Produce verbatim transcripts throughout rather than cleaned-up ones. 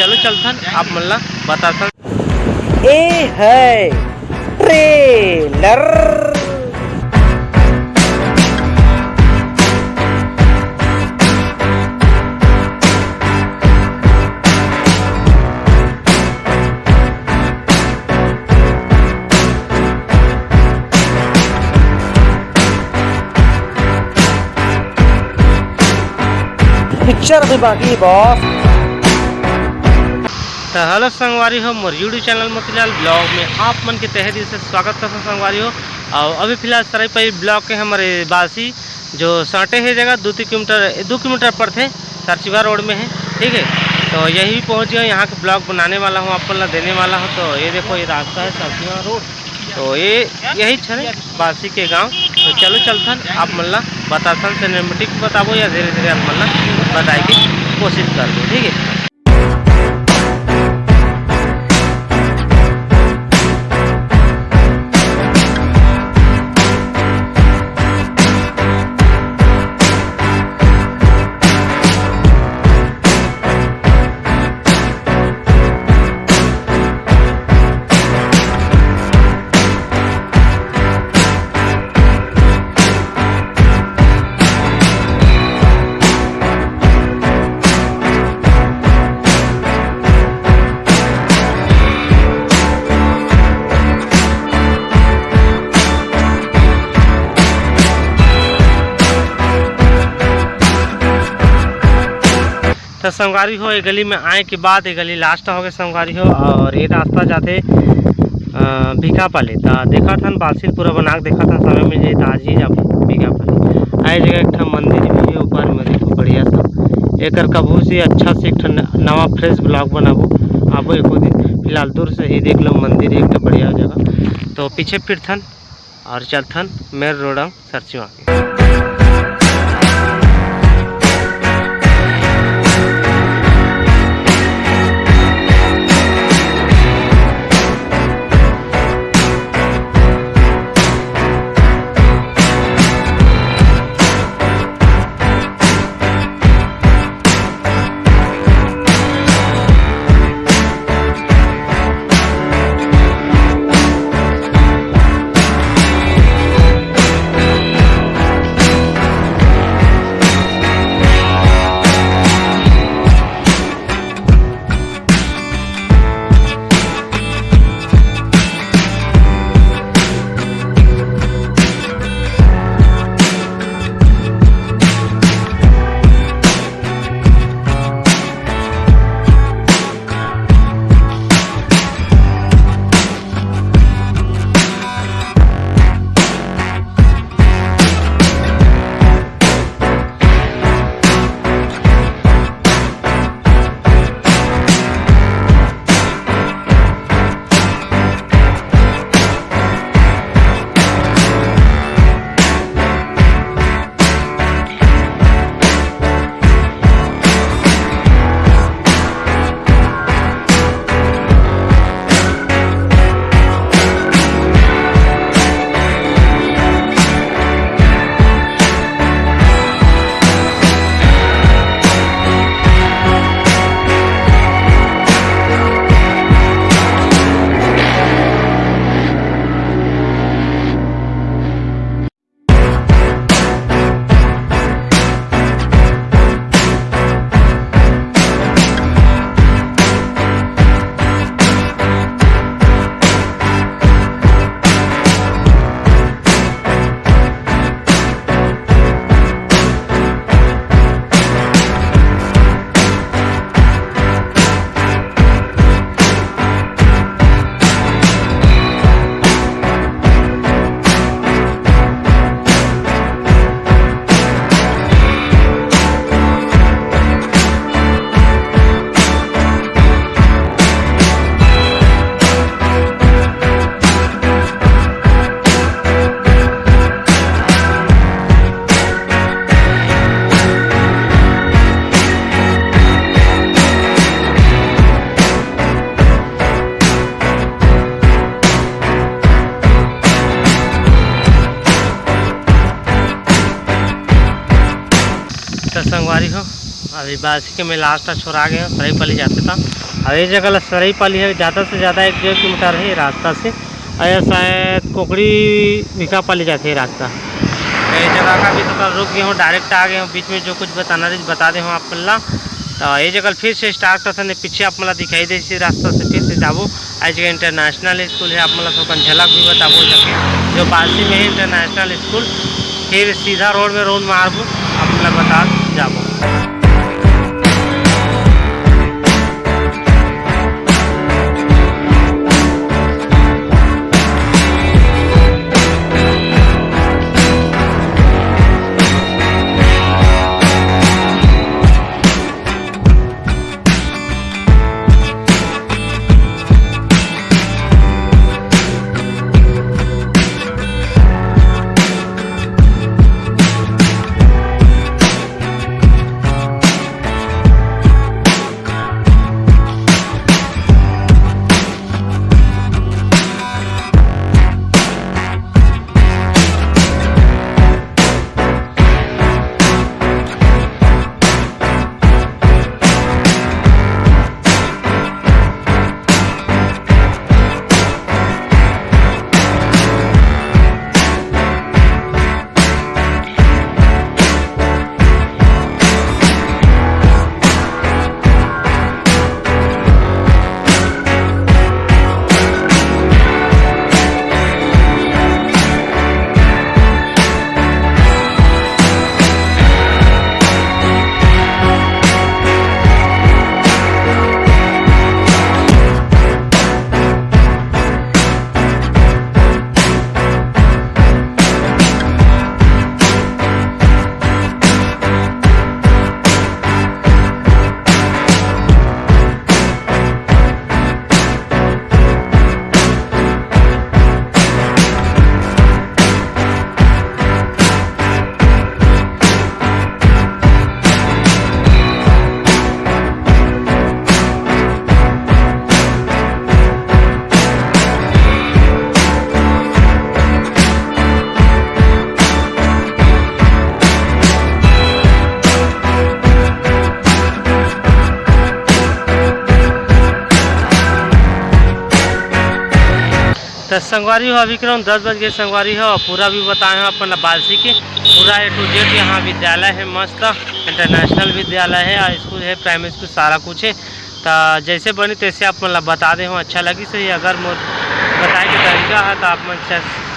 चलो चलथन, आप मन ला बताथन। ए है ट्रेलर। पिक्चर भी बाकी बॉस। तो हेलो संगवारी हो, मोर YouTube चैनल मोतीलाल ब्लॉग में आप मन के तहे दिल से स्वागत करथन संगवारी हो। और अभी फिलहाल सराईपाली ब्लॉक के हमरे बासी जो साटे है जगह दो तीन किलोमीटर, दो किलोमीटर पड़थे, सरसीवा रोड में है, ठीक है। तो यही पहुँच गया, यहाँ के ब्लॉग बनाने वाला हूँ, आप मन ला देने वाला हूँ। तो ये देखो, ये रास्ता है सरसीवा रोड, तो ये यही छे बासी के गांव। तो चलो चलथन, आप मन ला बताथन, सिनेमेटिक बताबो या धीरे धीरे आप मन ला बताए के कोशिश करबो, ठीक है। तो संगवारी हो, ये गली में आए के बाद ये गली लास्ट हो गए संगवारी हो, और ये रास्ता जाते अ, भीखापाली। त देखत हन, बासी ल पूरा बना के देखत हन, समय मिल जाही त आज ही जाबो भीखापाली। आए जगह एक ठन मंदिर भी है ऊपर में, देखो बढ़िया सा। एकर कभू से अच्छा से एक ठन नवा फ्रेश ब्लॉग बनाबो, आबो एको दिन। फिलहाल दूर से ही देख लो मंदिर, एक ठन बढ़िया जगह। तो पीछे फिरथन और चलथन मेर रोड सरसीवा। बालसी के मैं लास्ट छोर आ गे हँव, सरईपाली जाथे त। अउ ये जगह ला सरईपाली हे, ज़्यादा से ज़्यादा एक डेढ़ किलोमीटर हे रास्ता से। अउ ये शायद कोकड़ी भिखापाली जाथे ये रास्ता। ये जगह का भी तो कल रुक गे हँव, डायरेक्ट आ गे हँव, बीच में जो कुछ बताना रहिस बता दे हँव आप मन ला। त ये जगह फिर से स्टार्ट करथन, पीछे आप मन ला दिखाई देथे रास्ता से फिर से जाबो। आज के इंटरनेशनल स्कूल हे, आप मन ला थोकन झलक भी बताबो जाके, जो बालसी में हे इंटरनेशनल स्कूल। फिर सीधा रोड में राउंड मारबो, आप मन ला बता जाबो। त संगवारी हो, अभी के दस बज गे संगवारी हो, पूरा भी बताए हँव अपन ला बालसी के, पूरा A to Z। यहाँ विद्यालय हे, मस्त इंटरनेशनल विद्यालय हे अउ स्कूल हे, प्राइमरी स्कूल, सारा कुछ हे। त जैसे बनी तैसे आप मन ला बता दे हँव, अच्छा लगिस हे। अगर मोर बताए के तरीका हे त आप मन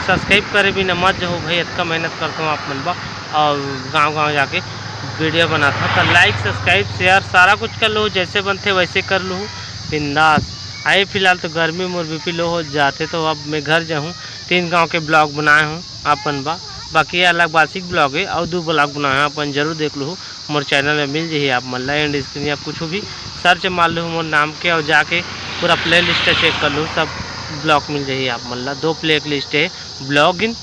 सब्सक्राइब करे बिना मत जाहू भाई, अतका मेहनत करत हँव आप मन बर अउ गाँव गाँव जाके वीडियो बनात हँव। त लाइक सब्सक्राइब शेयर सारा कुछ कर लूहू, जैसे बनथे वैसे कर लूहू बिंदास। अभी फिलहाल तो गर्मी मोर BP low हो जाथे, तो अब मैं घर जाहूँ, तीन गाँव के vlog बनाए हँव अपन बर। बाकी ये अलग बालसी के vlog हे अउ दू vlog बनाए हँव, अपन जरूर देख लूहू। मोर channel में मिल जाही आप मन ला, end screen या कुछ भी search मार लूहू मोर नाम के अउ जाके पूरा playlist check कर लूहू, सब vlog मिल जाही आप मन ला। दो playlist हे, vlog in,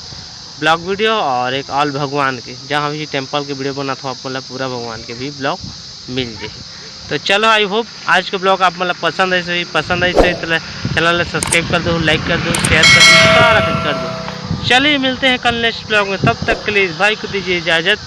vlog video अउ एक all भगवान के, जहाँ भी temple के वीडियो बनात हँव आप मन ला पूरा भगवान के भी vlog मिल जाही। तो चलो, I hope आज के vlog आप मन ला पसंद आइस होही, पसंद आइस होही तो channel ला subscribe कर दो, like कर दो, share कर दो, सारा कुछ कर दो। चलिए मिलते हैं कल next vlog में, तब तक के लिए भाई को दीजिए इजाज़त।